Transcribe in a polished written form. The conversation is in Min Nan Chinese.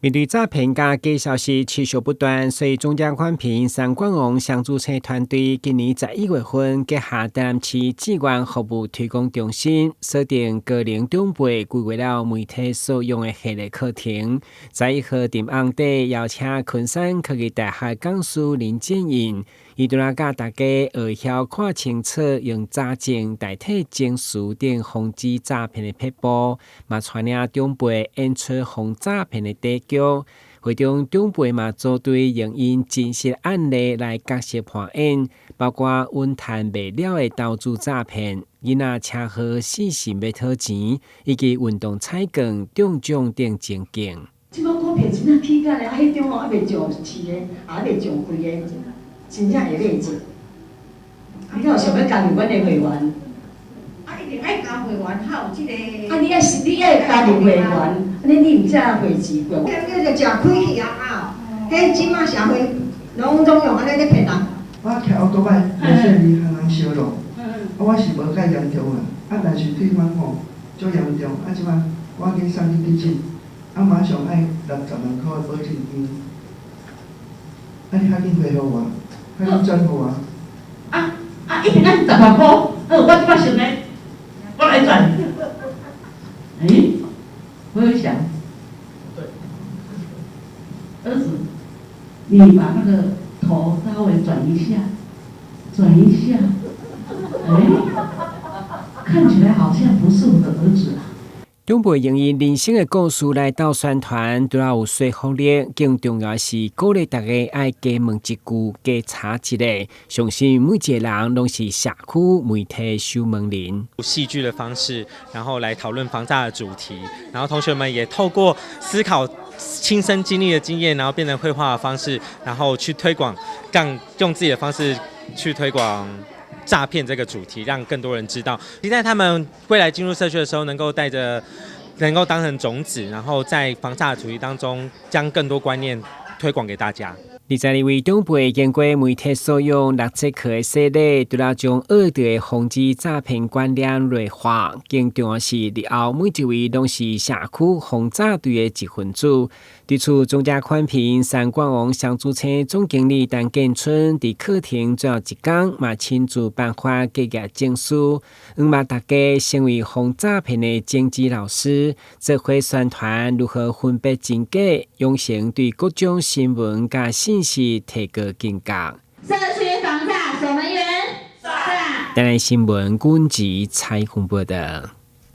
面對詐騙佮假消息持續不斷，所以總監寬頻三冠王雙主持團隊今年11月份結合台南市志願服務推廣中心，鎖定高齡長輩規劃了媒體素養的系列課程。11號佇暗底邀請昆山科技大學講師林建穎，伊除了教大家學曉看清楚用詐證代替證書等防止詐騙的撇步，嘛帶領長輩演出防詐騙的短劇。會中長輩嘛組隊用𪜶真實案例來角色扮演，包括穩趁袂了的投資詐騙、囡仔車禍死神欲討錢，以及運動彩券中獎等情景。這擺股票真正起價咧，啊，彼種吼猶未上市的，也猶未上櫃的，真正會買者。你敢有想欲加入阮的會員？啊，一定愛加會員，較有這個。啊，你愛加入會員，按呢你毋才會錢過。叫做食虧去啊啊！彼這馬社會攏總用按呢咧騙人。我騎歐多擺無線離行人燒咯，啊，我是無介嚴重啦，啊，但是對方吼足嚴重，啊，這擺我緊送去急診，啊，馬上愛60萬箍的保證金，啊，你較緊回予我，較緊轉予我。啊啊！一定愛10萬箍，好，我這擺想咧，我來轉。欸，我有想，兒子，你把那個頭稍微轉一下，轉一下，欸，看起來好像不是我的兒子啊。長輩用𪜶人生的故事來鬥宣傳，除了有說服力，更重要的是鼓勵大家愛加問一句，加查一下，相信每一個人攏是社區媒體守門人。戲劇的方式，然後來討論防詐的主題，然後同學們也透過思考親身經歷的經驗，然後變成繪畫的方式，然後去推廣，讓用自己的方式去推廣詐騙這個主題，讓更多人知道。期待他們未來進入社區的時候，能夠帶着，能夠當成種子，然後在防詐的主題當中，將更多觀念推廣給大家。22位長輩經過媒體素養六節課的洗禮，除了將學著的防止詐騙觀念內化，更重要是日後每一位攏是社區防詐隊的一份子。對此，總監寬頻三冠王雙主車總經理陳建春佇課程最後一工嘛親自頒發結業證書，向望大家成為防詐騙的種子老師，做伙宣傳如何分辨真假，養成對各種新聞佮信息提高警覺。社區防詐守門員，台南新聞軍籍采訪報道。